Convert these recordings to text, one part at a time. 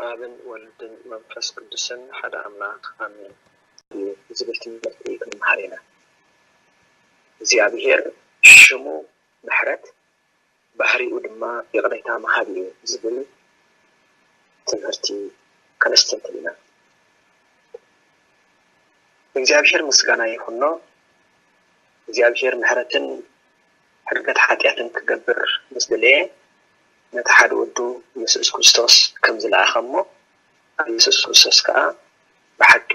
ኣብን ወልድን መንፈስ ቅዱስን ሓደ ኣምላኽ ኣሜን። እዩ ዝብል ትምህርቲ ክንመሃር ኢና። እግዚኣብሔር ሽሙ ምሕረት፣ ባህሪኡ ድማ ይቕሬታ መሃብ እዩ ዝብል ትምህርቲ ከነስተንትን ኢና። እግዚኣብሔር ምስጋና ይኹኖ። እግዚኣብሔር ምሕረትን ሕድገት ሓጢኣትን ክገብር ምስ ደለየ፣ ነቲ ሓደ ወዱ የሱስ ክርስቶስ ከም ዝለኣኸ እሞ፣ ኣብ የሱስ ክርስቶስ ከኣ ብሓቂ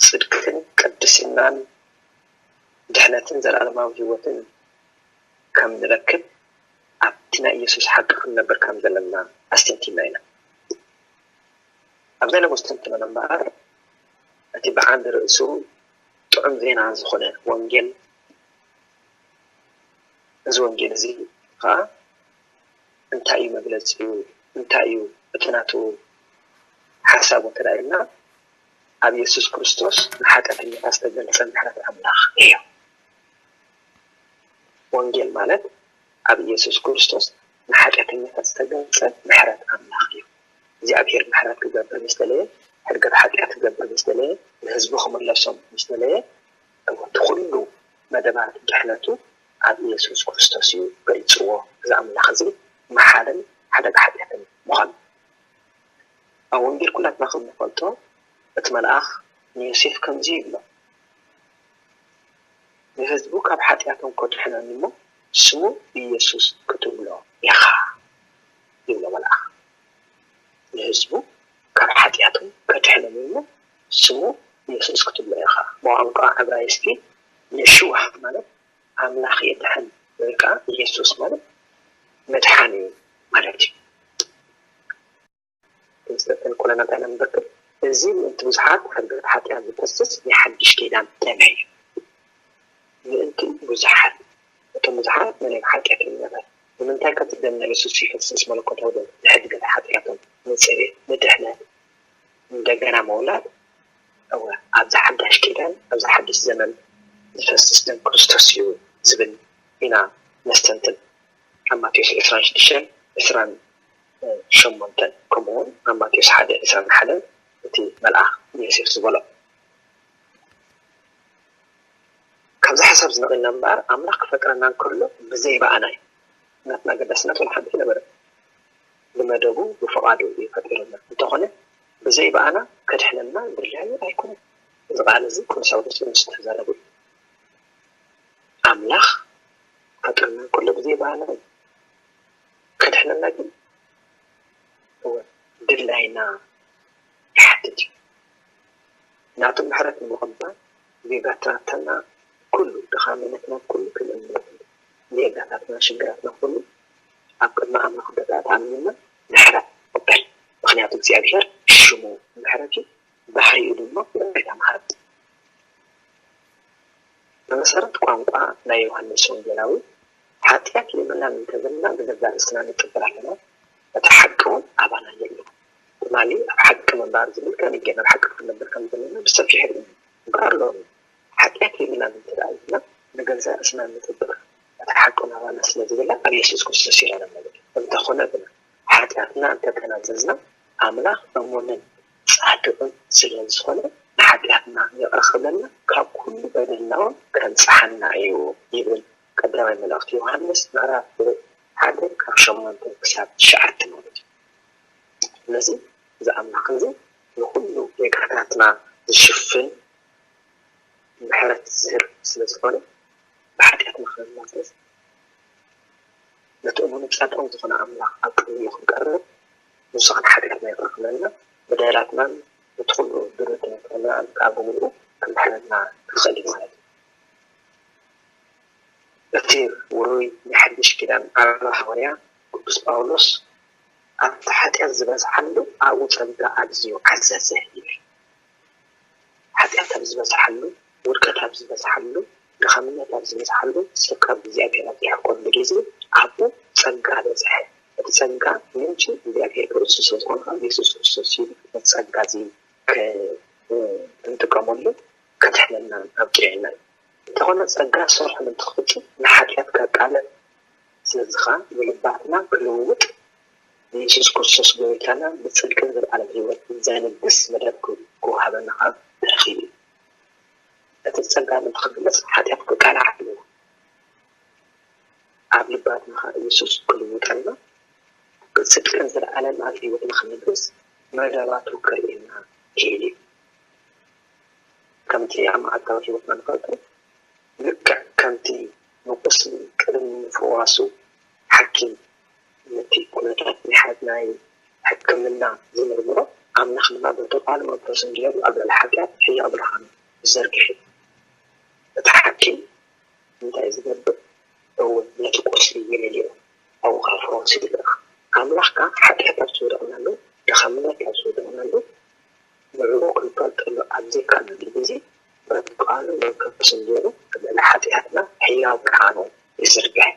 ጽድቅን ቅድስናን ድሕነትን ዘለኣለማዊ ህይወትን ከም ንረክብ፣ ኣብቲ ናይ ኢየሱስ ሓቂ ክንነብር ከም ዘለና ኣስተንቲና ኢና። ኣብዛ ሎሚ ዝተንትኖ እምበኣር፣ እቲ ብዓንዲ ርእሱ ጥዑም ዜና ዝኾነ ወንጌል፣ እዚ ወንጌል እዚ ኸኣ እንታይ እዩ መግለጺኡ? እንታይ እዩ እቲ ናቱ ሓሳቡ እንተ ደኣ ኢልና፣ ኣብ የሱስ ክርስቶስ ንሓጢኣተኛታት ዝተገልጸ ምሕረት ኣምላኽ እዩ። ወንጌል ማለት ኣብ ኢየሱስ ክርስቶስ ንሓጢኣተኛታት ዝተገልጸ ምሕረት ኣምላኽ እዩ። እግዚኣብሔር ምሕረት ክገብር ምስ ደለየ፣ ሕድገት ሓጢኣት ክገብር ምስ ደለየ፣ ንህዝቡ ክምለሶም ምስ ደለየ፣ እቲ ኩሉ መደባት ድሕነቱ ኣብ ኢየሱስ ክርስቶስ እዩ ገሊጽዎ። እዚ ኣምላኽ እዚ መሓርን ሓደጋ ሓጢኣትን ምዃኑ። ኣብ ወንጌል ኩላትና ከም ንፈልጦ፣ እቲ መልኣኽ ንዮሴፍ ከምዚ ይብሎ፣ "ንህዝቡ ካብ ሓጢኣቶም ከድሕነኒ እሞ ስሙ ኢየሱስ ክትብሎ ኢኻ" ይብሎ መልኣኽ። ንህዝቡ ካብ ሓጢኣቶም ከድሕነኒ እሞ ስሙ ኢየሱስ ክትብሎ ኢኻ። ብቋንቋ ዕብራይስጢ የሽዋ ማለት ኣምላኽ የድሕን ወይ ከዓ ኢየሱስ ማለት መድሓኒ ማለት እዩ። ክንስተንትን ከለና እንታይ ኢና ንረክብ? እዚ ምእንቲ ብዙሓት ሕድገት ሓጢኣት ዝፈስስ ናይ ሓድሽ ኪዳን ደም እዩ። ምእንቲ ብዙሓት፣ እቶም ብዙሓት መን እዮም? ሓጢኣተኛታት። ንምንታይ ከ እቲ ደም ናይ የሱስ ይፈስስ? መለኮታዊ ደም ንሕድገት ሓጢኣቶም፣ ንጽሬት፣ ንድሕነት፣ እንደገና ምውላድ። እወ፣ ኣብዚ ሓዳሽ ኪዳን፣ ኣብዚ ሓድሽ ዘመን ዝፈስስ ደም ክርስቶስ እዩ ዝብል ኢና ነስተንትን። ኣብ ማቴዎስ ዕስራን ሽዱሽተን፣ ዕስራን ሸሞንተን፣ ከምኡ እውን ኣብ ማቴዎስ ሓደ ዕስራን ሓደን እቲ መልኣኽ ንዮሴፍ ዝበሎ። ካብዚ ሓሳብ እዚ ነቒልና እምበኣር፣ ኣምላኽ ክፈጥረና እንከሎ ብዘይ ብኣና እዩ። ናትና ኣገዳስነት ወላ ሓንቲ ኣይነበረን። ብመደቡ፣ ብፍቓዱ እዩ ፈጢሩና። እንተኾነ፣ ብዘይ ብኣና ከድሕነና ድላዩ ኣይኮነን። እዚ ቃል እዚ ቅዱስ ጳውሎስ ምስ ተዛረቡ እዩ። ኣምላኽ ክፈጥረና እንከሎ ብዘይ ብኣና እዩ። ከድሕነና ግን፣ እወ፣ ድላይና ይሓትት እዩ። ናቱ ምሕረት ንምቕባል ጌጋታትና ኩሉ፣ ድኻምነትና ኩሉ ክንእምኖ፣ ጌጋታትና፣ ሽግራትና ኩሉ ኣብ ቅድሚ ኣምላኽ ደቃ ተኣሚንና ምሕረት ንቕበል። ምኽንያቱ እግዚኣብሔር ሽሙ ምሕረት እዩ፣ ባህሪኡ ድማ ይቕሬታ መሃሪ። ብመሰረት ቋንቋ ናይ ዮሃንስ ወንጌላዊ፣ ሓጢኣት የብልናን እንተበልና ንገዛእ ርእስና ንጥብር ኣለና፣ እቲ ሓቂ እውን ኣባና የለን። ትማሊ ኣብ ሓቂ ምንባር ዝብል ከመይ ጌርና ኣብ ሓቂ ክንነብር ከም ዘለና ብሰፊሑ ይምክር ኣሎ። ሓጢኣት የብልናን እንተ ደኣ ኢልና ንገዛእ ርእስና ንጥብር፣ እቲ ሓቂ እውን ኣባና ስለ ዝብል ኣብ የሱስ ክርስቶስ ኢና ንነብር። እንተኾነ ግና ሓጢኣትና እንተተናዘዝና ኣምላኽ እሙንን ጻድቕን ስለ ዝኾነ ንሓጢኣትና ይቕረ ክብለልና ካብ ኩሉ በደልና እውን ከንጽሓና እዩ ይብል ቀዳማይ መልእኽቲ ዮሃንስ ምዕራፍ ሓደ ካብ ሸሞንተ ክሳብ ትሽዓተ ማለት እዩ። ስለዚ እዚ ኣምላኽ እዚ ንኹሉ ጌጋታትና ዝሽፍን ምሕረት ዝህብ ስለ ዝኾነ ብሓጢኣትና ክንናዘዝ ነቲ እሙንን ጻድቕን ዝኾነ ኣምላኽ ኣብ ቅድሚኡ ክንቀርብ ንሱ ኸኣ ንሓጢኣትና ይቕረ ክብለልና በደላትናን ነቲ ኩሉ ድሩትነትና ከኣ ብምልኡ ክምሕረና ክኽእል እዩ ማለት እዩ። እቲ ውሩይ ናይ ሓድሽ ኪዳን ዓቢ ሃዋርያ ቅዱስ ጳውሎስ ኣብቲ ሓጢኣት ዝበዝሓሉ ኣብኡ ጸጋ ኣዝዩ ዓዘዘ ይብል። ሓጢኣት ኣብ ዝበዝሓሉ፣ ውድቀት ኣብ ዝበዝሓሉ፣ ድኻምነት ኣብ ዝበዝሓሉ፣ ሰብ ካብ እግዚኣብሔር ኣብ ዝርሕቀሉ ግዜ ኣብኡ ጸጋ በዝሐ። እቲ ጸጋ ምንጪ እግዚኣብሔር ብርእሱ ስለ ዝኾነ ከዓ ብየሱስ ክርስቶስ እዩ ነቲ ጸጋ እዚ ክንጥቀመሉ ከድሕነናን ኣብቂዑና እዩ። እንተኾነ ጸጋ ስርሑ ምእንቲ ክፍጽም ንሓጢኣት ከቃልዕ ስለዚ ኸኣ ንልባትና ክልውውጥ ንየሱስ ክርስቶስ ጎይታና ብጽድቅን ዘለዓለም ህይወትን ዘንግስ መደብ ክወሃበና ከዓ ተረኺቡ እዩ። እቲ ጸጋ ንክግለጽ ሓጢኣት ክቃላዕ ኣለዎ። ኣብ ልባትና ከዓ ኢየሱስ ክልውጠልና፣ ጽድቅን ዘለኣለም ኣብ ህይወትና ክነግስ መደባቱ ከርእየና ክኢል እዩ። ከምቲ ኣብ መዓልታዊ ህይወትና ንፈልጦ፣ ልክዕ ከምቲ ንቁስሊ ቅድሚ ምፍዋሱ ሓኪም ነቲ ኩነታት ናይ ናይ ሕክምና ዝምርምሮ፣ ኣምላኽ ድማ በቲ ቃል መንፈስን ገይሩ ኣብ ልዕሊ ሓጢኣት ሕያው ብርሃኑ ይዘርግሕ እዩ። እቲ ሓኪም እንታይ ዝገብር? እውን ነቲ ቁስሊ ይመልኦ፣ ኣብኡ ከዓ ፈውሲ ይልእኽ። ኣምላኽ ከዓ ሓጢኣት ኣብ ዝወደቕናሉ፣ ድኻምነት ኣብ ዝወደቕናሉ፣ ንዕኡ ክንፈልጠሉ ኣብ ዘይከኣልናሉ ግዜ፣ በቲ ቃሉ መንፈስን ገይሩ ኣብ ልዕሊ ሓጢኣትና ሕያው ብርሃኑ ይዝርግሕ።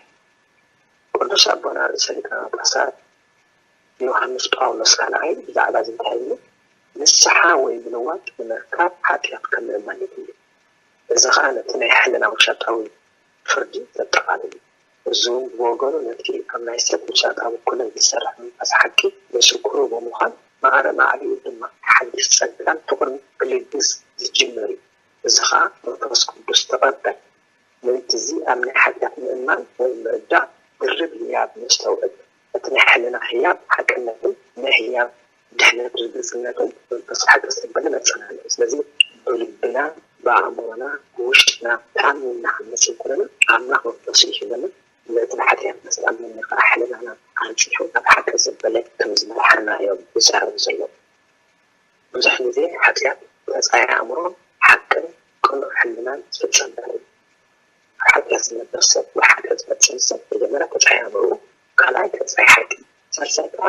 ቅዱስ ኣቦና ርእሰ ሊቃነ ጳጳሳት ዮሃንስ ጳውሎስ ካልኣይ ብዛዕባ እዚ እንታይ ኢሉ? ንስሓ ወይ ምልዋጥ ንምርካብ ሓጢኣት ከም ምእማን የድሊ። እዚ ኸኣ ነቲ ናይ ሕልና ውሻጣዊ ፍርዲ ዘጠቓልል እዩ። እዚ እውን ብወገኑ ነቲ ኣብ ናይ ሰብ ውሻጣዊ ኩነት ዝሰርሕ መንፈስ ሓቂ ምስክሩ ብምዃን ማዕረ ማዕሪኡ ድማ ሓድሽ ጸጋን ፍቕርን ክልግስ ዝጅምር እዩ። እዚ ኸኣ መንፈስ ቅዱስ ተቐበል ምእንቲ እዚ ኣብ ናይ ሓጢኣት ምእማን ወይ ምርዳእ ድርብ ህያብ ነስተውዕል። እቲ ናይ ሕልና ህያብ ሓቅነትን ናይ ህያብ ድሕነት ርግጽነትን መንፈስ ሓቂ ዘበለ መጸናንዒ። ስለዚ ብልብና ብኣእምሮና ብውሽጥና ተኣሚንና ክንመስል ከለና ኣምላኽ መንፈሱ ይህበና። ነቲ ብሓጢኣት ንዝኣምን ከዓ ሕልናና ኣንጺሑ ናብ ሓቂ ዘበለ ከም ዝመርሓና እዮም ዝዛረቡ ዘለዉ። ብዙሕ ግዜ ሓጢኣት ተጻይ ኣእምሮን ሓቅን ቅኑዕ ሕልናን ዝፍጸም ነገር እዩ። ኣብ ሓጢኣት ዝነብር ሰብ ወይ ሓጢኣት ዝፈጽም ሰብ መጀመርያ ተጻይ ኣእምሮኡ፣ ካልኣይ ተጻይ ሓቂ፣ ሳልሳይ ከዓ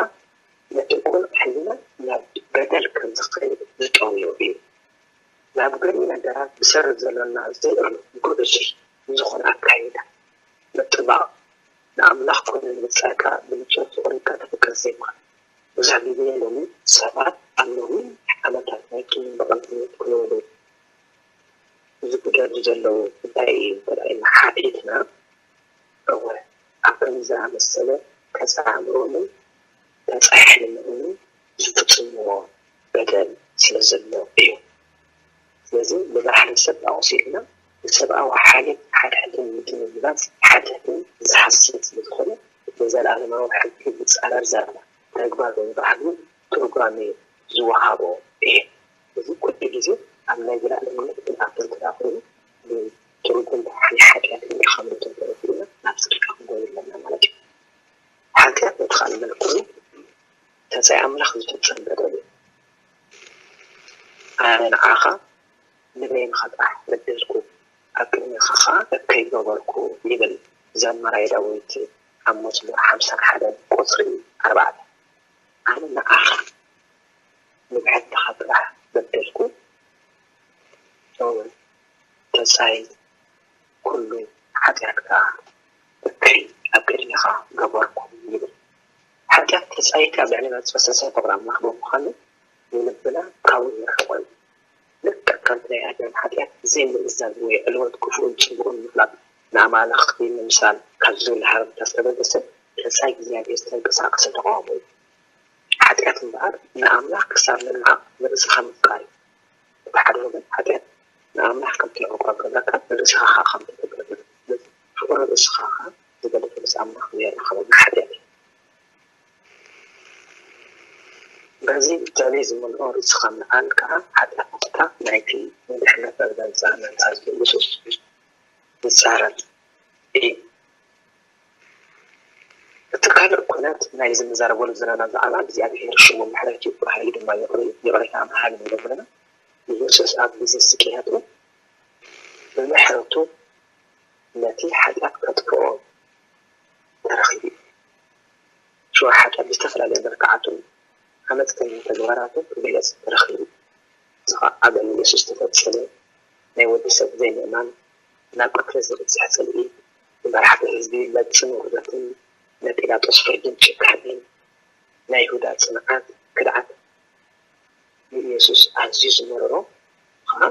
ነቲ ቅኑዕ ሕልና ናብ በደል ከም ዝኸይድ ዝጠውዮ እዩ። ናብ ገሊኡ ነገራት ብሰሪ ዘሎና ዘይእሉ ግዑዙይ ዝኾነ ኣካይዳ ምጥባቕ ንኣምላኽ ኮነ ንብጻይካ ብንጹር ፍቕሪ ከተፍቅር ዘይምኽኣል። ብዙሕ ግዜ ሎሚ ሰባት ኣብ ነዊሕ ዓመታት ናይ ቂምን በቐልተኛን ክነብሩ ዝግደዱ ዘለዉ እንታይ እዩ እንተ ኢልና ሓቲትና፣ እወ ኣብ ከምዚ ዝኣመሰለ ተጻይ ኣእምሮኦምን ተጻይ ሕልንኦምን ዝፍጽምዎ በደል ስለ ዘሎ እዩ። ስለዚ ብባህሪ ሰብ ኣቑሲልና ብሰብኣዊ ሓልዮት ሓድሕድን ምድንጋጽ ሓድሕድን ዝሓስብ ስለ ዝኾነ ንዘለኣለማዊ ሕጊ ዝጻረር ዘረባ፣ ተግባር ወይ ባህሊ ትርጓሜ ዝወሃቦ እዩ። እዚ ኩሉ ግዜ ኣብ ናይ ዘላለም እምነት ክንኣቱ እንተደኣ ኮይኑ ንትርጉም ናይ ሓጢኣት እንዲኻ ምእንቶም ተረዲእና ናብ ጽድቂ ክንጎይ ኣለና ማለት እዩ። ሓጢኣት በቲ ካልእ መልክዑ ተጻይ ኣምላኽ ዝፍጸም በደል እዩ። ኣነ ንዓኻ ንበይንኻ ጥራሕ በደልኩ፣ ኣብ ቅድሜኻ ኸኣ እከይ ገበርኩ ይብል ዘማራይ ዳዊት ኣብ መዝሙር ሓምሳን ሓደን ቁጽሪ ኣርባዕተ። ኣነ ንዓኻ ንብሕትኻ ጥራሕ በደልኩ፣ እወ ተጻይ ኩሉ ሓጢኣት ከኣ እከይ ኣብ ቅድሜኻ ገበርኩ ይብል። ሓጢኣት ተጻይካ ኣብ ልዕሌና ዝፈሰሰ ፍቕሪ ኣምላኽ ብምዃኑ ንልብና ካብኡ የርሕቖ እዩ። ልክዕ ከምቲ ናይ ኣዳም ሓጢኣት ዘይምእዛዝ ወይ ዕልወት ክፉእን ጽቡቕን ምፍላጥ ንኣማልኽቲ ምምሳል ካብ ዝብል ሃረርታ ዝተበገሰ ተጻይ እግዚኣብሔር ዝተንቀሳቐሰ ተቓውሞ እዩ። ሓጢኣት እምበኣር ንኣምላኽ ክሳብ ምንዓቕ ንርእስኻ ምፍቃር እዩ። ብሓደ ወገን ሓጢኣት ንኣምላኽ ከም ትንዕቆ ክገብረካ ንርእስኻ ኸኣ ከም ተተግርር። ስለዚ ፍቕሪ ርእስኻ ኸኣ ዝገደፈ ምስ ኣምላኽ ዘየራኽበና ሓጢኣት እዩ። በዚ ትዕቢት ዝመልኦ ርእስኻ ምልዓል ከኣ ሓጢኣት ምኽታል ናይቲ ንድሕነት ዘምጽእ መንጻ ዝብል ኢየሱስ ይጻረር እዩ። እቲ ካልእ ኩነት ናይዚ ንዛረበሉ ዘለና ዛዕባ እግዚኣብሔር ሽሙ ምሕረት እዩ፣ ብሓይሉ ድማ ይቕሬ ይቕሬታ መሃሪ ንብሎ ዘለና። ኢየሱስ ኣብ ግዜ ስቅያቱ ብምሕረቱ ነቲ ሓጢኣት ከጥፍኦ ተረኺቡ እዩ። ሽዑ ሓጢኣት ብዝተፈላለየ መልክዓቱን ዓመፅተኛ ተግባራቱን ክግለፅ ተረኺቡ። እዚ ኸዓ ኣብ ልዕሊ ኢየሱስ ዝተፈጸመ ናይ ወዲ ሰብ ዘይምእማን፣ ናብ ቅትለት ዘብጽሕ ጽልኢ፣ ንመራሕቲ ህዝቢ መጽን ውርደትን፣ ናይ ጲላጦስ ፍርድን ጭካኔን፣ ናይ ይሁዳ ጽንዓት፣ ክድዓት፣ ንኢየሱስ ኣዝዩ ዝመረሮ ኸኣ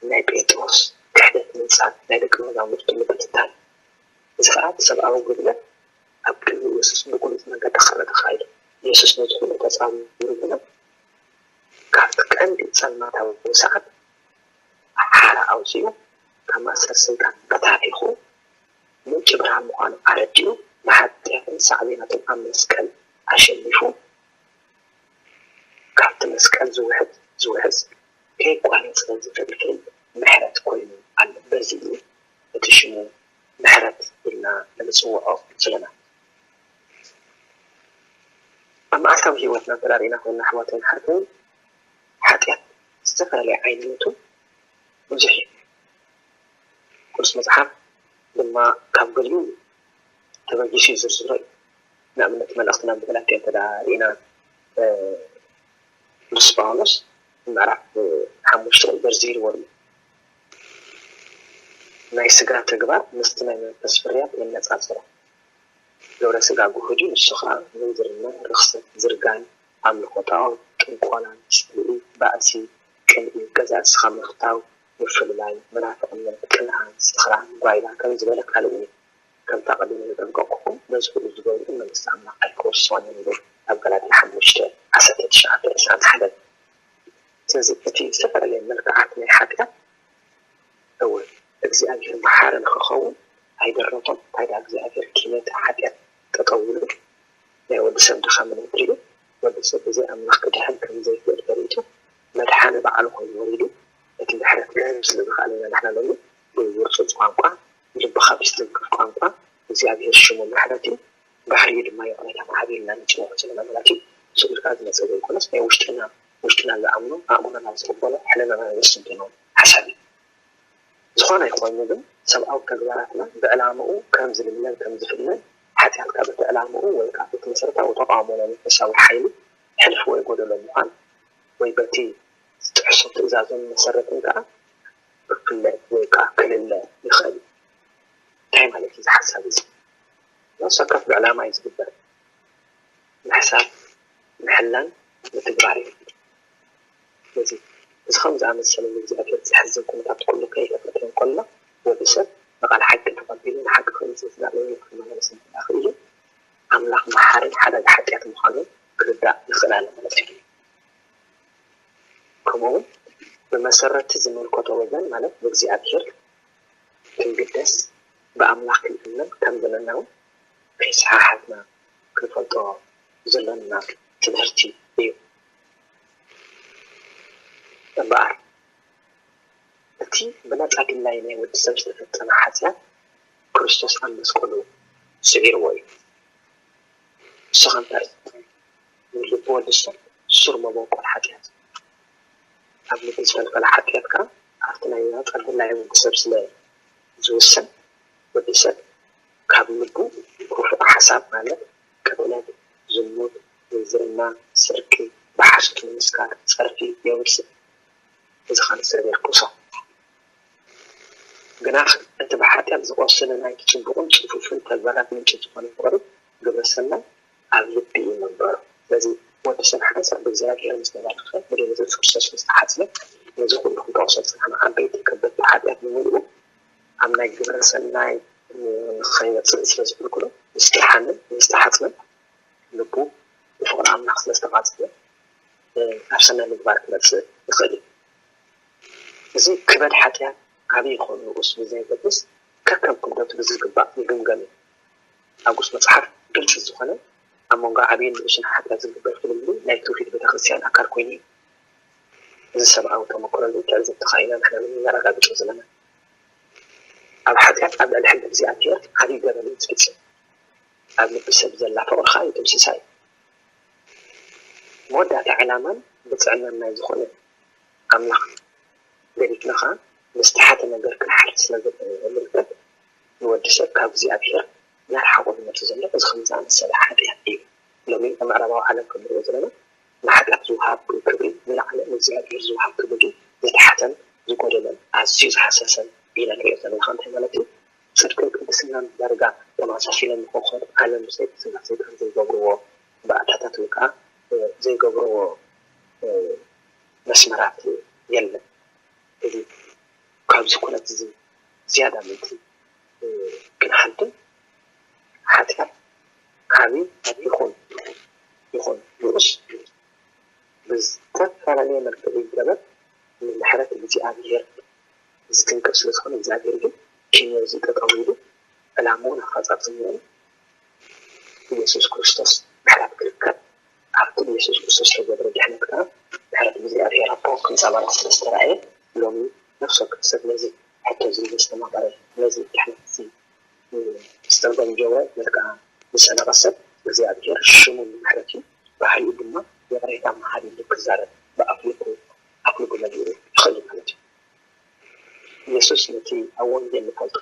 ናይ ጴጥሮስ ክሕደት ምንጻል፣ ናይ ደቀ መዛሙርቱ ምብትታን። እዚ ኸኣ ብሰብኣዊ ጉድለት ኣብ ቅድሚ ኢየሱስ ብግሉጽ መንገዲ ክረኣ ተኻኢሉ። ኢየሱስ ነዚ ኹሉ ተጻዊሩ ግና ጸልማታዊ ሰዓት ሓራ ኣውጺኡ ካብ ማእሰር ሰይጣን በታቲኹ ምንጪ ብርሃን ምዃኑ ኣረዲኡ ንሓጢኣትን ሳዕቤናቱን ኣብ መስቀል ኣሸኒፉ ካብቲ መስቀል ዝውሕዝ ዝውሕዝ ከየቋረጸ ዝፍልፍል ምሕረት ኮይኑ ኣሎ። በዚ እዩ እቲ ሽሙ ምሕረት ኢልና እንጽውዖ ዘለና። ኣብ መዓልታዊ ህይወትና እንተ ርኢና ኮይንና ኣሕዋትን ሓትን ሓጢኣት ዝተፈላለየ ዓይነቱ ብዙሕ እዩ። ቅዱስ መጽሓፍ ድማ ካብ ገሊኡ ተበጊሱ ይዝርዝሮ እዩ። ንኣብነት መልእኽቲ ናብ ገላትያ እንተ ርኢና ቅዱስ ጳውሎስ ምዕራፍ ሓሙሽተ ዘርዚርዎ እዩ። ናይ ስጋ ተግባር ምስቲ ናይ መንፈስ ፍርያት የነጻጽሮ። ግብረ ስጋ ጉሁድ እዩ፣ ንሱ ኸዓ ምንዝርና፣ ርኽሰት፣ ዝርጋን፣ ኣምልኾ ጣዖት፣ ጥንቆላን፣ ጽልኢ፣ ባእሲ፣ ቅንኢ፣ ገዛእ ርእስኻ ምኽታው፣ ምፍልላይ፣ መናፍቕነት፣ ቅንኣት፣ ስኽራን፣ ጓይላ ከም ዝበለ ካልእ እውን እዩ። ከምቲ ኣቐዲመ ዘጠንቀቕኩኹም፣ ነዚ ኩሉ ዝገብሩ መንግስቲ ኣምላኽ ኣይክወርስዋን እዮም ይብል ኣብ ገላትያ ሓሙሽተ ዓሰርተ ትሽዓተ እስራን ሓደን። ስለዚ እቲ ዝተፈላለየ መልክዓት ናይ ሓጢኣት እውን እግዚኣብሔር መሓሪ ንኽኸውን ኣይደረቶን። እንታይ ደኣ እግዚኣብሔር ኪነቲ ሓጢኣት ጠጠው ኢሉ ናይ ወዲ ሰብ ድኻምን እንትርኢ ወዲ ሰብ ብዘይ ኣምላኽ ክድሕን ከም ዘይክእል ፈሊጡ መድሓኒ ባዕሉ ኮይኑ ወሪዱ እቲ ምሕረት ክህብ ስለ ዝኸኣለና ንሕና ሎሚ ብውርፁፅ ቋንቋ ንልብኻ ብዝትንክፍ ቋንቋ እግዚኣብሔር ሽሙ ምሕረት እዩ። ባህሪኡ ድማ ይቕሬታ መሃቢ ኢልና ንፅውዖ ዘለና ማለት እዩ። ስቕ ኢልካ ዝመፀ ዘይኮነስ ናይ ውሽጥና ውሽጥና ዝኣምኖ ኣእምሮና ዝቕበሎ ሕልናና ዝወስን ዘሎ ሓሳብ እዩ። ዝኾነ ይኾይኑ ግን ሰብኣዊ ተግባራትና ብዕላምኡ ከም ዝልምለን ከም ዝፍለን ሓጢኣት ካብ እቲ ዕላምኡ ወይ ከዓ እቲ መሰረታዊ ተቃውሞ ናይ መንፈሳዊ ሓይሊ ሕልፊ ወይ ጎደሎ ምዃን ወይ በቲ ዝጥሕሶ ትእዛዝን መሰረትን ከዓ ክፍለ ወይ ከዓ ክልለ ይኽእል እዩ። እንታይ ማለት እዩ እዚ ሓሳብ እዚ? ነፍሰ ወከፍ ብዕላማ እዩ ዝግበር። ምሕሳብ፣ ምሕላን ምትግባር እዩ። ስለዚ እዚ ከም ዝኣመሰለ ንእግዚኣብሔር ዘሕዝን ኩነታት ኩሉ ከይተፈትረ እንከሎ ወዲ ሰብ ንቓል ሓቂ ተቐቢሉ ንሓቂ ክምስክር ዝናለዩ ክመላለስ እንተደኣ ክኢሉ ኣምላኽ መሓርን ሓዳግ ሓጢኣት ምዃኑ ክርዳእ ይኽእል ኣሎ ማለት እዩ። ከምኡውን ብመሰረትቲ ዝምልከቶ ወገን ማለት ብእግዚኣብሔር ክንግደስ ብኣምላኽ ክንእመን ከም ዘለና እውን ከይሰሓሓትና ክንፈልጦ ዘሎና ትምህርቲ እዩ። እምበኣር እቲ ብነጻ ድላይ ናይ ወዲ ሰብ ዝተፈጸመ ሓጢኣት ክርስቶስ ኣብ መስቀሉ ስዒርዎ እዩ። ንሱ ከ እንታይ እዩ? ንልቢ ወዲ ሰብ ሱር መበቆል ሓጢኣት እዩ። ኣብ ልቢ ዝፈልፈለ ሓጢኣት ከኣ ኣብቲ ናይ ናጻ ድላይ ወዲ ሰብ ስለ ዝውሰን ወዲ ሰብ ካብ ልቡ ክፉእ ሓሳብ ማለት ቅትለት፣ ዝሙት፣ ምንዝርና፣ ስርቂ፣ ብሓሶት ምምስካር፣ ጸርፊ የውጽእ። እዚ ከኣ ንሰብ የርክሶ። ግናኽ እቲ ብሓጢኣት ዝቖሰለ ናይቲ ጽቡቕን ጽፉፍን ተግባራት ምንጪ ዝኾነ ፍቕሪ ግብረ ሰናይ ኣብ ልቢ እዩ መንበሩ። ስለዚ ወዲ ሰብ ሓንሳብ ብእግዚኣብሔር ምስ ተባረኸ ብደም የሱስ ክርስቶስ ምስ ተሓጽበ ነዚ ኩሉ ክንጠቕሶ ዝጸናሕና ዓበይቲ ከበድቲ ሓጢኣት ብምልኡ ኣብ ናይ ግብረ ሰናይ ንኸይበጽሕ ስለ ዝኽልክሎ ምስ ጠሓንን ምስ ተሓጽበን ልቡ ብፍቕሪ ኣምላኽ ስለ ዝተቓጸለ ናብ ሰናይ ምግባር ክመጽእ ይኽእል እዩ። እዚ ክበድ ሓጢኣት ዓብዪ ይኹን ንኡስ ብዘየገድስ ከከም ክብደቱ ብዝግባእ ይግምገም እዩ። ኣብ ቅዱስ መጽሓፍ ግልጺ ዝኾነ ኣብ መንጎ ዓብዪን ንኡስን ሓጢኣት ዝግበር ፍልልይ ናይ ትውፊት ቤተ ክርስቲያን ኣካል ኮይኑ እዩ። እዚ ሰብኣዊ ተመክሮ እዚ ትዕዝብቲ ኸኣ ኢና ንሕና እውን ነረጋግጾ ዘለና። ኣብ ሓጢኣት ኣብ ልዕሊ ሕጊ እግዚኣብሔር ዓብዪ ገበን እዩ ዝፍጽም። ኣብ ልቢ ሰብ ዘላ ፍቕሪ ኸኣ ይድምስሳ እዩ። መወዳእታ ዕላማን ብፅዕናን ናይ ዝኾነ ኣምላኽ ገዲፍና ኸዓ ንዝተሓተ ነገር ክንሓልፍ ስለ ዝምልከት ንወዲ ሰብ ካብ እግዚኣብሔር እናርሓቖ ዝመፅእ ዘሎ እዚ ከም ዝኣመሰለ ሓጢኣት እዩ። ሎሚ ኣብ ምዕራባዊ ዓለም ከም ንሪኦ ዘለና ንሓጢኣት ዝወሃብ ክብሪ ንላዕሊ ንእግዚኣብሔር ዝወሃብ ክብሪ ዝተሓተን ዝጎደለን ኣዝዩ ዝሃሰሰን ኢና ንሪኦ ዘለና። እንታይ ማለት እዩ? ጽድቅን ቅድስናን ዳርጋ ተመሳሲሎም ንኾኾብ ዓለም ብሰይጣን ዘይገብርዎ ባእታታት ወይ ከዓ ዘይገብርዎ መስመራት የለን። እዚ ካብዚ ኩነት እዚ ዝያዳ ምእንቲ ክንሓድም ሓጢኣት ዓብዪ ይኹን ይኹን ንኡስ ብዝተፈላለየ መልክዕ ይገበር፣ ንምሕረት እግዚኣብሔር ዝትንክፍ ስለ ዝኾነ፣ እግዚኣብሔር ግን ኪንዮዚ ጠጠው ኢሉ ዕላምኡን ኣፈጻጽምኡን ብየሱስ ክርስቶስ ምሕረት ክርከብ፣ ኣብቲ ብየሱስ ክርስቶስ ዝተገብረ ድሕነት ከዓ ምሕረት እግዚኣብሔር ኣቦ ክንጸባርቕ ስለ ዝተራእየ፣ ሎሚ ነፍሲ ወከፍ ሰብ ነዚ ሕቶ እዚ ዘስተማቐረ፣ ነዚ ድሕነት እዚ ዝተርጎም ጀብረ ወይ ከዓ ዝሰነቐ ሰብ እግዚኣብሔር ሽሙ ንምሕረት እዩ፣ ባህሪኡ ድማ ይቕሬታ መሃሪ ኢሉ ክዛረብ ብኣፍልቡ ኣፍልቡ መሊኡ ይኽእል እዩ ማለት እዩ። ኢየሱስ ነቲ ኣብ ወንጌል ንፈልጦ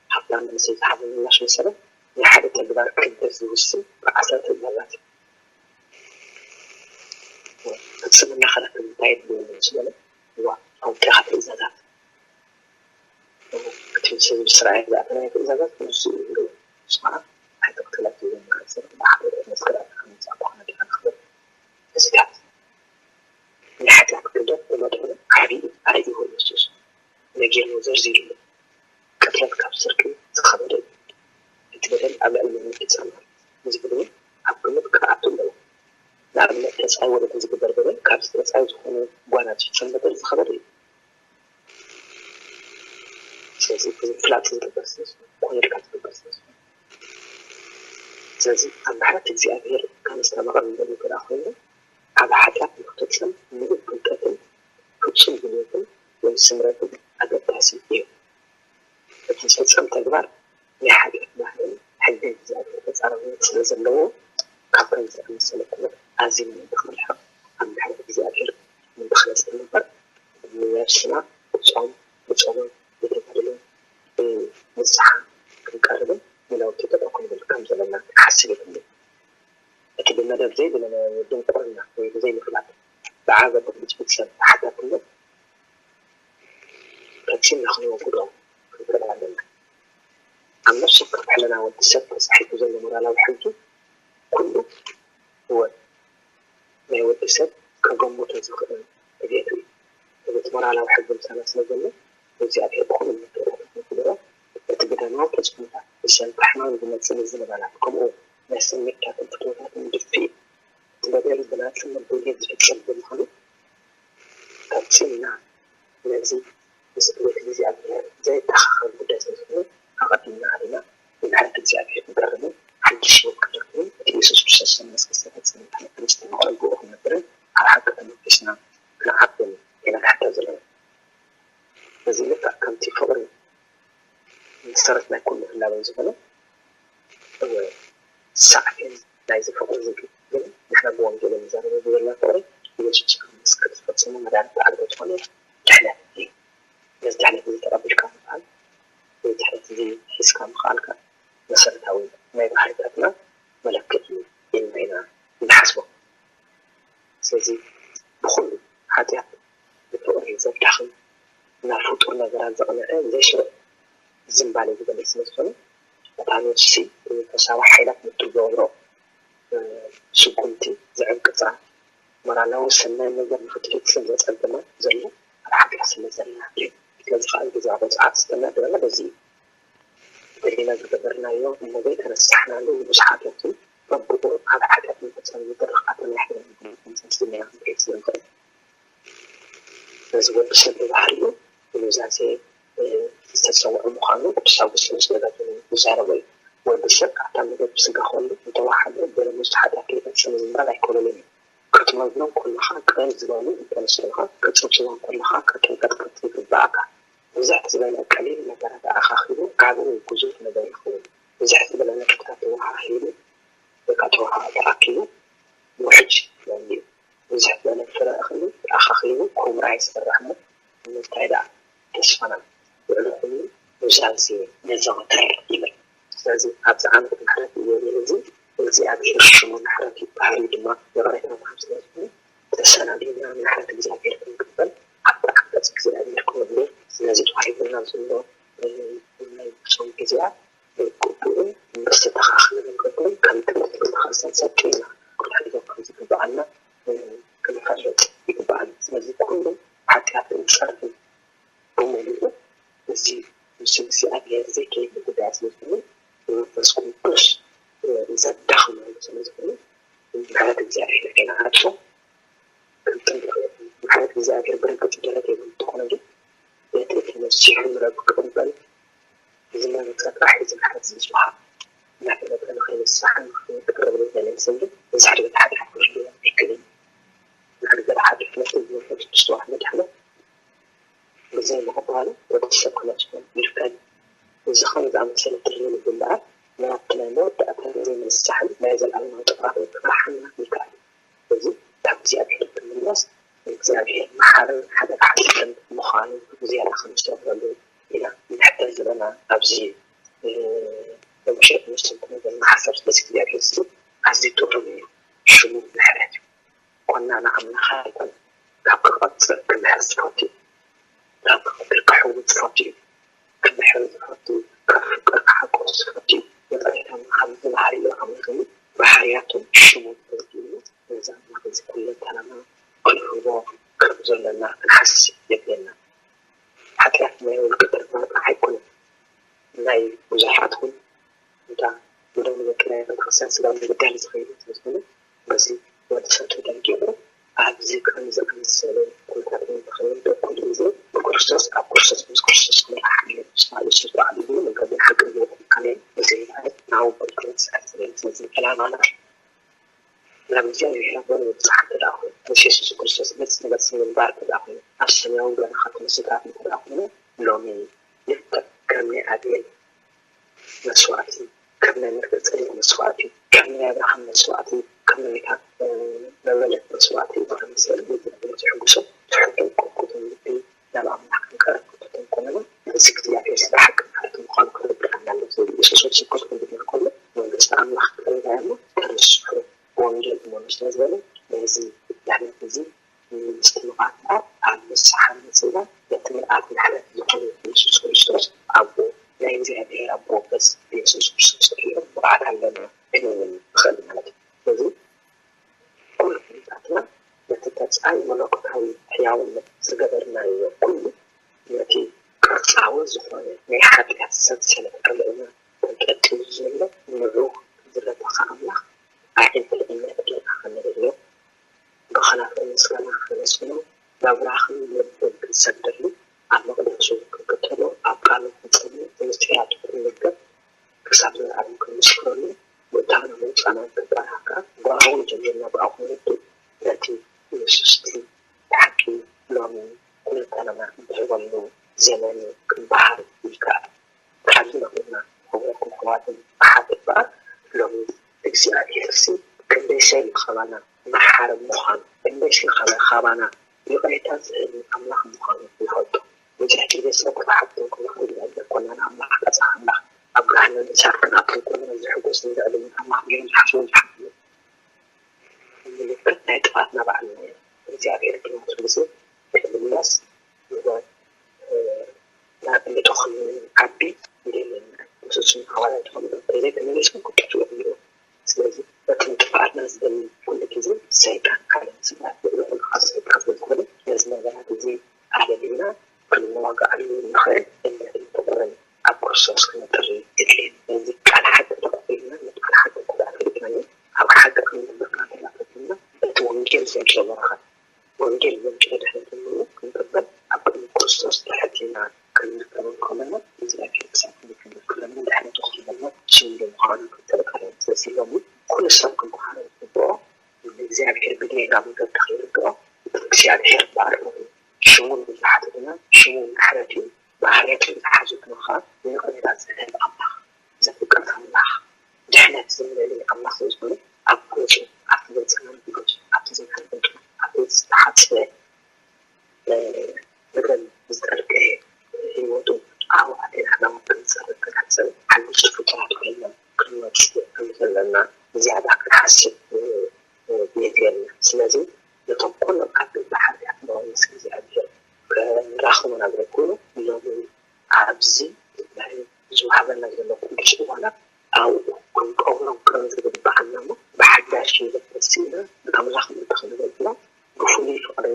ሃብታም መንእሰይ ዝሃቦ ምላሽ መሰረት ናይ ሓደ ተግባር ክብደት ዝውስን ብዓሰርተ ትእዛዛት እዩ። ፍጽምና ከረክብ እንታይ የድልየኒ ምስ በለ፣ እዋ ኣውጢኻ ትእዛዛት እቲ ስርዓት ዝኣተናዮ ትእዛዛት ንሱ እዩ ዝብሉ። ንሱ ከዓ ኣይትቕተል፣ ኣይትዘምር፣ ኣይትሰርቕ፣ ብሓደ መስቀል ኣትኻ ምምጻእ፣ ብኾነ ዲኻ ንኽብል። እዚታት ናይ ሓጢኣት ክብደት ብመጠኑ ዓብዪ እዩ ኣርእይዎ ኢየሱስ። ነጊርዎ ዘርዚርሉ። ቅትለት ካብ ስርቂ ዝኸበደ እዩ። እቲ በደል ኣብ ልዕሊ መን ይፍጸም ዝብል እውን ኣብ ግምት ክኣቱ ኣለዎ። ንኣብነት ተጻይ ወለዲ ዝግበር በደል ካብዚ ተጻይ ዝኾነ ጓና ዝፍጸም በደል ዝኸበደ እዩ። ስለዚ እዚ ፍላጥ ዝግበር ስለ ዝኾነ፣ ኮነ ኢልካ ዝግበር ስለ ዝኾነ። ስለዚ ኣብ ምሕረት እግዚኣብሔር ከነስተማቕር ንደሊ እንተ ደኣ ኮይና፣ ኣብ ሓጢኣት ንክፍጸም ምሉእ ፍልጠትን ፍጹም ድልየትን ወይ ስምረትን ኣገዳሲ እዩ። እቲ ዝፍጸም ተግባር ናይ ሓጢኣት ባህርን ሕግን እግዚኣብሔር ተጻራርነት ስለ ዘለዎ፣ ካብ ከምዚ ዝኣመሰለ ኩነት ኣዚና ንክንርሕቕ ኣብ ምሕረት እግዚኣብሔር ንክነስተማቕር፣ ንነብስና ብጾም፣ ብጸሎት፣ ብተጋድሎ፣ ብንስሓ ክንቀርብን ንለውጢ ጠጠው ክንብል ከም ዘለና ክሓስብ የድሊ። እቲ ብመደብ ዘይደለናዮ ድንቁርና ወይ ብዘይምፍላጥ ብዓገብ ዝፍጸም ተሓታትነት ፈጺምና ክነወግዶ ክንክእል ኣለና። ኣብ ነፍሲ ወከፍ ሕልና ወዲ ሰብ ተጻሒፉ ዘሎ ሞራላዊ ሕጊ ኩሉ ህይወት ናይ ወዲ ሰብ ከገምቶ ዝኽእል ዕብየቱ እዩ። እዚ ሞራላዊ ሕጊ ምሳና ስለ ዘሎ፣ እግዚኣብሔር ብኹሉ ምክንያታት ንክብሮ፣ እቲ ብደማዊ ተጽዕኖታት ብሰንኪ ሕማም ዝመጽእ ምዝንባላት፣ ከምኡ ናይ ስምዒታትን ፍትወታትን ድፍኢት፣ እቲ በደል ብናጽነት ድሌት ዝፍጸም ብምዃኑ፣ ፈጺምና ነዚ ምስ ዕቤት እግዚኣብሔር ዘይተኻኸል ጉዳይ ስለ ዝኾነ፣ ኣቐዲምና ኣሊና ንምሕረት እግዚኣብሔር ክንቀርብን ሓድሽ ህይወት ክንረክብን እቲ ኢየሱስ ክርስቶስ ዝተመስገነ ዝተፈጸመ ምሕረት ከነስተማቕርን ብኡ ክንነብርን ኣብ ሓቂ ተመርኪስና ክንዓብን ኢና ንሕተት ዘለና። በዚ ልክዕ ከምቲ ፍቕሪ መሰረት ናይ ኩሉ ህላወ ዝኾነ፣ እወ፣ ሳዕቤን ናይዚ ፍቕሪ እዚ ግን ንሕና ብወንጌል እንዛረበሉ ዘለና ፍቕሪ ኢየሱስ ክርስቶስ ክፍጽሞ መድሃኒት ኣልቦ ዝኾነ ድሕነት እዩ። ነዚ ድሕነት እዚ ተቐቢልካ ምኽኣል ወይ ድሕነት እዚ ሒዝካ ምኽኣልካ መሰረታዊ ናይ ባህርታትና መለክዒ እዩ ኢልና ኢና ንሓስቦ። ስለዚ ብኹሉ ሓጢኣት ንፍቕሪ ዘዳኽም፣ ናብ ፍጡር ነገራት ዘቕንዐ ዘይስሩዕ ዝንባሌ ዝገልጽ ስለ ዝኾነ፣ እታ ነፍሲ ብመንፈሳዊ ሓይላት ንትገብሮ ስጉምቲ ዝዕንቅጻ፣ ሞራላዊ ሰናይ ነገር ንኽትፍጽም ዘጸግማ ዘሎ ኣብ ሓጢኣት ስለ ዘላ እዩ። ስለዚ ከኣ ግዜ ኣብ መጽሓፍ ዝተመደበና በዚ እዩ። ገሊና ዝገበርናዮ እሞ ዘይተነሳሕናሉ ንብዙሓት እውን በብኡ ኣብ ሓጢኣት ምፍጻም ዝድርኽ ኣተናሕዳ ምምስል ስሚና ክንከይድ ስለ ንኽእል። ስለዚ ወዲ ሰብ ብባህሪኡ ብኑዛዜ ዝተሰውዐ ምዃኑ ቅዱስ ኣውግስጢኖስ ደጋጊሙ ይዛረቦ እዩ። ወዲ ሰብ ኣብታ መደብ ስጋ ከሎ እንተወሓደ ብርሙዝ ሓጢኣት ከይፈጽም ዝምባል ኣይከለሎን እዩ። ክትመዝኖ እንከለኻ ቅልል ዝበሉ እንተነስኡኻ፣ ክትጽብጽቦ እንከለኻ ከትንቀጥቀጥ ይግብኣካ። ብዝሕ ዝበለ ቀሊል ነገራት ኣኻኺቡ ዓቢ ወይ ግዙፍ ነገር ይኸውን። ብዝሕ ዝበለ ነጥብታት ተወሃሂዱ ወይ ከዓ ተወሃ-፣ ተኣኪቡ ውሕጅ ይኸውን እዩ። ብዝሕ ዝበለ ፍረ እኽሊ ኣኻኺቡ ኩምራ ይሰርሕ እሞ፣ ንምንታይ ደኣ ተስፋና ልዕሊ ኩሉ ኑዛዜ ነዘውትር ይብል። ስለዚ ኣብዚ ዓመት ምሕረት ኢዮቤል እዚ እግዚኣብሔር ሽሙ ምሕረት እዩ፣ ባህሪኡ ድማ ይቕሬታ ምሃብ ስለ ዝኾነ፣ ተሰናዲና ምሕረት እግዚኣብሔር ክንቅበል ኣብቲ ዓንቀጽ እግዚኣብሔር ክንብሎ ስለዚ ተዋሂቡና ዘሎ ናይ ጾም ግዜያት ብግቡእን ብዝተተኻኸለ መንገድን ከም ትምህርቲ ቤተክርስትያን ሰቂልና ክንሕዞ ከም ዝግብኣና ክንፈልጥ ይግብኣና። ስለዚ ኩሉ ሓጢኣትን ጸርፍን ብምሉኡ እዚ ምስ እግዚኣብሔር ዘይከይድ ጉዳያት ስለ ዝኾነ ብመንፈስ ቅዱስ ዘዳኽመሉ ስለ ዝኾነ ምሕረት እግዚኣብሔር ከይንዓጾ ክንጠ እግዚኣብሔር ብርግጽ ደረት የብሉ እንተኾነ ግን በቲ እቲ መሲሑ ዝረብ ክቕበል ዝመረጸ ጥራሕ እዩ ዝምሓዝ ዝጽውሓ እናፈለጠ ንኸይንስሓን ንኸይንቀረብ ዘይለምሰልን ንዝሕድገት ሓጢኣት ክወስድዎ ኣይክእልን። ዝሕድገት ሓጢኣት መፍትሒ ዝመንፈስ ቅዱስ ተዋህዶ ድሕነት ብዘይ ምቕባሉ ወዲ ሰብ ክነጽፎ ይርከብ። እዚ ከም ዝኣመሰለ ትርጉም እምበኣር ናብቲ ናይ መወዳእታ ዘይምንሳሕን ናይ ዘለኣለማዊ ጥፍኣትን ክመርሓና ይከኣል። እዚ ካብ እግዚኣብሔር ብምምላስ እግዚኣብሔር መሓርን ሓደጋ ሓሰርን ምዃኑ ዝያዳ ክንስተብረሉ ኢና ንሕተት ዘለና። ኣብዚ በምሸት ምስትንትነ ዘለና ሓሳብ ስለዚ እግዚኣብሔር እዚ ኣዝዩ ጥዑም እዩ። ሽሙ ምሕረት እዩ። ኮና ንኣምላኽ ኣይኮነ ካብ ክቐጽዕ ክምሕር ዝፈቱ እዩ። ካብ ክሕውት ዝፈቱ እዩ። ክምሕር ዝፈቱ እዩ። ካብ ፍቅር ክሓቆስ ዝፈቱ እዩ። መጠሪታና ካብ ዝበሃል እዩ ኣምላኽ እዩ። ባህርያቱ ሽሙ ተዘይሉ ነዚ ኣምላኽ እዚ ኩለንተናና ክንህቦ ከም ዘለና ክንሓስብ የድልየና። ሓጢኣት ናይ ውልቂ ተግባር ጥራሕ ኣይኮነን። ናይ ብዙሓት እውን እንዳ ወደ መበቀል ናይ ቤተክርስትያን ስጋዊ ምብዳል ዝኸይድ ስለዝኾነ በዚ ወዲ ሰብ ተደንጊቑ ኣብዚ ከም ዝኣመሰለ ኩነታት ንክንወድቕ ኩሉ ግዜ ብክርስቶስ ኣብ ክርስቶስ ምስ ክርስቶስ ክመራሕ ኣለዎ። ስማ ኢየሱስ በዓል እዩ መንገድን ሓቅን ህይወትን ኣነ እዚ ማለት ናብ ኣቦ ዝመጽእ ኣይክእልን። ስለዚ ዕላማና ናብ እግዚኣብሔር ኣቦ ንምብጻሕ እንተ ደኣ ኮይኑ ምስ የሱስ ክርስቶስ ገጽ ንገጽ ንምንባር እንተ ደኣ ኮይኑ ኣብ ሰማያዊ በረኸት ምስጋር እንተ ደኣ ኮይኑ ሎሚ ልክዕ ከም ናይ ኣቤል መስዋእቲ ከም ናይ መርገ ጸሊእ መስዋእቲ ከም ናይ ኣብርሃም መስዋእቲ ከም ናይ መበለት መስዋእቲ ዝኣመሰለ ንእግዚኣብሔር ዝሕጉሶ ትሑትን ቅርቁትን ልቢ ናብ ኣምላኽ ክንቀርብ ክትኮን ከለና እዚ እግዚኣብሔር ስራሕ ማለት ምዃኑ ክርድኣና ኣለዎ። ዝብል የሱስ ወዲ ሰብ ክትኩን ዝብል ከሎ መንግስቲ ኣምላኽ ቀሪባ እያ እሞ ተነስሑ ወንጌል እመኑ ስለ ዝበለ ነዚ ድሕነት እዚ ንምስትምቓር ከኣ ኣብ ንስሓ መጺእና ነቲ ምልኣት ምሕረት ዝኾነ የሱስ ክርስቶስ ኣብኡ ናይ እግዚኣብሔር ኣቦ በዚ ብየሱስ ክርስቶስ ተሪኦም ብቕዓት ኣለና ክንብል ንኽእል ማለት እዩ። ስለዚ ኩሉ ኩነታትና ነቲ ተጻይ መለኮታዊ ሕያውነት ዝገበርናዮ ኩሉ ነቲ ቅርጻዊ ዝኾነ ናይ ሓጢኣት ሰንሰለት ኣልዒልና ተንጠልጢሉ ዘሎ ንዑ ዝረታኻ ኣምላኽ ኣዒንቲ እምነት ጌርና ከነገልግሎ ብኸናፍር ምስጋና ከነመስግኖ ብብራኽን ልብን ክንሰግደሉ ኣብ መቕደሱ ክንክተሎ ኣብ ቃሉ ክንጸሊ ብምስጢራቱ ክንምገብ ክሳብ ዘለዓለም ክንምስክረሉ ምእንታና መውጻእና ክባርኸካ ብኣኹም ጀሚርና ብኣኹም ንወዱ ነቲ ኢየሱስ እቲ ብሓቂ ሎሚ ኩለንተናና ንትህበሉ ዘመን ክበሃል ይከኣል። ካብዚ ነቒልና ክቡራትን ኣሕዋትን ኣሓት እምበኣር ሎሚ እግዚኣብሔር ሲ ክንደይ ሰብ እዩ ካባና መሓሪ ምዃኑ ክንደይ ሰብ ካባና ይቕሬታ ዝህብ ኣምላኽ ምዃኑ ይፈልጡ። ብዙሕ ግዜ ሰብ ክትሓቶም ከለኻ እግዚኣብሔር ኮና ንኣምላኽ ቀጻ ኣምላኽ ኣብ ገሃነም እሳት ክንኣቱ ከለና ዝሕጎስን ዘዕልልን ኣምላኽ ገይሮም ዝሓስቡ ብዙሓት እዮም። ምልክት ናይ ጥፋትና ባዕልና ኢና። እግዚኣብሔር ግን ኩሉ ግዜ ክምለስ ንበል ናብ ቤቱ ክንዓቢ ይደልየና። ንሱ ስም ሓዋርያ ተቐምጦ እንተዘይተመሊስኩም ክትጠፍኡ ኢኹም። ስለዚ በቲ ንጥፍኣትና ዝደሊ ኩሉ ግዜ ሰይጣን ዓለም ስጋ ልዑል ካብ ሰይጣን ስለዝኾነ ነዚ ነገራት እዚ ኣለሊና ክንዋጋኣሉ ንኽእል እምነትን ፍቕርን ኣብ ክርስቶስ ክነጥሪ የድልየና። ስለዚ ቃል ሓቂ ተቐቢልና ነቲ ቃል ሓቂ እንተ ደኣ ፈሊጥናዮ ኣብ ሓቂ ክንነብር እንተ ደኣ ፈቲንና እቲ ወንጌል ዘምጽኦ በረኸት ወንጌል ዘምጽኦ ድሕነት ንብሉ ክንቅበል ኣብ ቅድሚ ክርስቶስ ትሕት ኢልና ክንርከብ እንከለና እግዚኣብሔር ክሳብ ክንዲ ክንረክበንን ድሕነቱ ክህበና ስንዱ ምዃኑ ክንፈልጥ ኣለና። ስለዚ ሎሚ ኩሉ ሰብ ክመሃሮ ዝግብኦ ንእግዚኣብሔር ብጌጋ መገዲ ከይርድኦ እግዚኣብሔር ባርኹ። ሽሙ ንዝሓተትና ሽሙ ምሕረት እዩ። ባህርያቱ ዝሓዘትና ኸዓ ንይቕሬታ ዝህብ ኣምላኽ፣ ዘፍቅር ኣምላኽ፣ ድሕነት ዝምልእልይ ኣምላኽ ስለ ዝኾነ ኣብ ገጹ፣ ኣብቲ ዘጸናንዑ ገጹ፣ ኣብቲ ዘይሕንበጡ፣ ኣብቲ ዝተሓጽበ መርገም ዝጠርገ ህይወቱ ኣብኡ ኣቲና ናብ ክንጸርግ ክንሕሰብ ሓድሽ ፍጡራት ኮይንና ክንመጽእ ከም ዘለና ዝያዳ ክንሓስብ የድልየና። ስለዚ ነቶም ኩሎም ዓበይቲ ሓጢኣትና ምስ እግዚኣብሔር ክንራኽቦ ናብ ዘይኮኑ ሎሚ ኣብዚ ናይ ዝወሃበና ዘሎ ቅዱስ እዋናት ኣብኡ ክንቀብሮም ከም ዝግብኣና እሞ ብሓዳሽ ህይወት ተሲእና ንኣምላኽ ምእንቲ ክነገልግሎ ብፍሉይ ፍቕሪ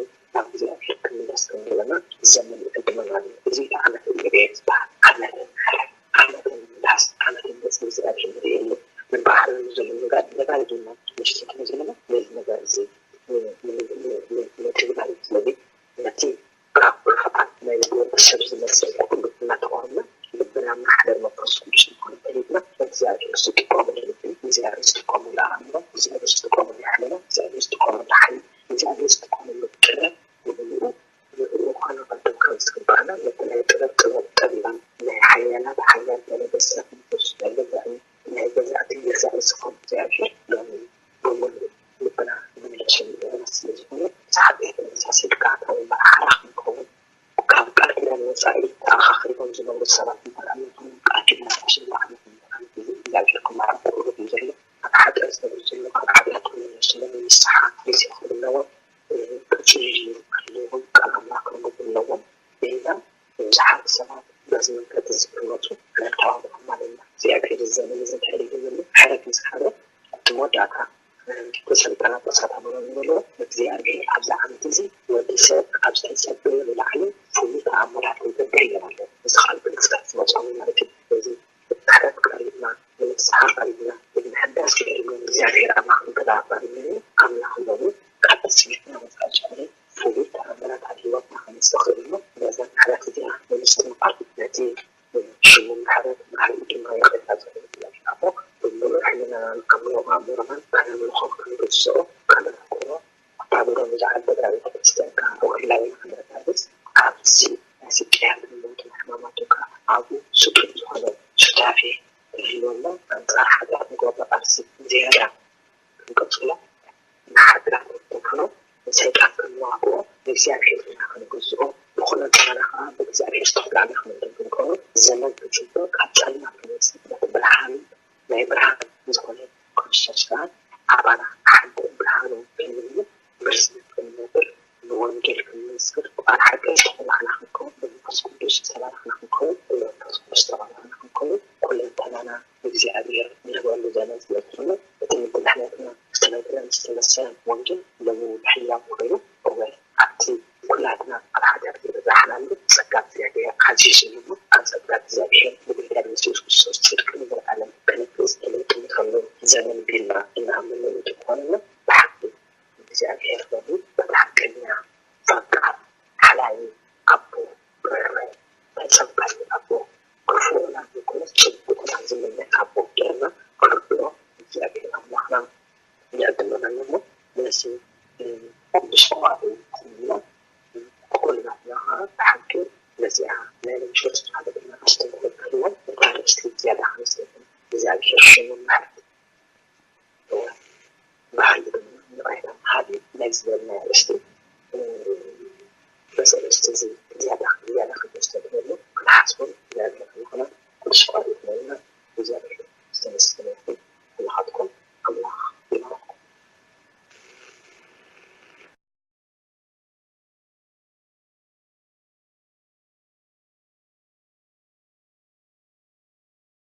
ስርዓታዊ መራሕራሕ ንክኸውን፣ ካብ ቃል ኪዳን ወጻኢ ተኣኻኺቦም ዝነብሩ ሰባት እምበኣር፣ ነቶም ቃል ኪዳን ኣሸንዳ ክንገብር ግዜ እግዚኣብሔር ክመሃር ክእውር እዩ ዘሎ። ኣብ ሓጢኣት ዝነብሩ ዘለዉ ካብ ሓጢኣት ክምለሱ ዘለዎም ንስሓ ግዜ ክህቡ ኣለዎም። ቅጽሊ ክህልዎም ቃል ኣምላኽ ከንብቡ ኣለዎም። ኢልና ብዙሓት ሰባት በዚ መንገዲ እዚ ክመጹ ዕለታዊ ምቕማልና እግዚኣብሔር እዚ ዘመን እዚ እንታይ ኢሉ ይብል? ሕረግ ምስ ሓደ ኣብቲ መወዳእታ ተሰልጠና ተሳታፈና ዝበሎ እግዚኣብሔር ኣብዚ ዓመት እዚ ወዲ ሰብ ካብ ዝተጸበዮ ንላዕሊ ፍሉይ ተኣምራት ክገብር ይብል ኣሎ። እዚ ኻል ብንጽረት ዝመጾም ማለት እዩ። እዚ ብሕረት ቀሪብና፣ ብንስሓ ቀሪብና፣ ብምሕዳስ ቀሪብና እግዚኣብሔር ኣምላኽ እንተ ደኣ ቀሪብናዮ ኣምላኽ ሎሚ ካብ ኣስቢትና መጻኢ ጨቕሊ ፍሉይ ተኣምራት ኣብ ህይወትና ከምጽእ ክእል እዩ። በዛ ምሕረት እዚኣ ንምስትምቓር ነቲ ሽሙ ምሕረት ባህሪኡ ድማ ይቕሬታ ዝኽእል እግዚኣብሔር ኣቦ ብምሉእ ሕልናናን ኣእምሮ ኣእምሮናን ከነምልኾ ክንግዝኦ ከነፍቅሮ ኣብታ ብደሙ ዝዓደጋ ቤተክርስትያን ከዓ ብኩላይና ክነታግስ ኣብዚ ናይ ስቅያትን ሞትን ሕማማትን ከዓ ኣብኡ ስጡም ዝኾነ ሱታፌ ክህልወና ኣንጻር ሓጢኣት ንገብሮ ቃልሲ ዝያዳ ክንቅጽሎ ንሓጢኣት ክንፍትኖ ንሰይጣን ክንዋግኦ ንእግዚኣብሔር ኢና ክንግዝኦ ብኹለንተናና ከዓ ብእግዚኣብሔር ዝተኽላዕና ክንብል ክንከውን ዘመን ክጽበ ካብ ጸልማት ክንወፅእ ነቲ ብርሃን ናይ ብርሃን ዝኾነ ክርስቶስ ከዓ ኣባና ሓደ ብርሃኑ ከይንብል ብርዝነት ክንነብር ንወንጌል ክንመስክር ቃል ሓቂ ዝተኾላዕና ክንከውን ብመንፈስ ቅዱስ ዝተባረኽና ክንከውን ብመንፈስ ቅዱስ ዝተባረኽና ክንከውን ኩለንተናና እግዚኣብሔር ንህበሉ ዘመን ስለ ዝኾነ እቲ ምድላሕነትና ዝተነገረን ዝተመሰለን ወንጌል ሎሚ እውን ሕያው ኮይኑ እወ ኣብቲ ኩላትና ኣብ ሓጢኣት ዝበዛሕናሉ ጸጋ እግዚኣብሔር ኣዚዙ እዩ እሞ ኣብ ጸጋ እግዚኣብሔር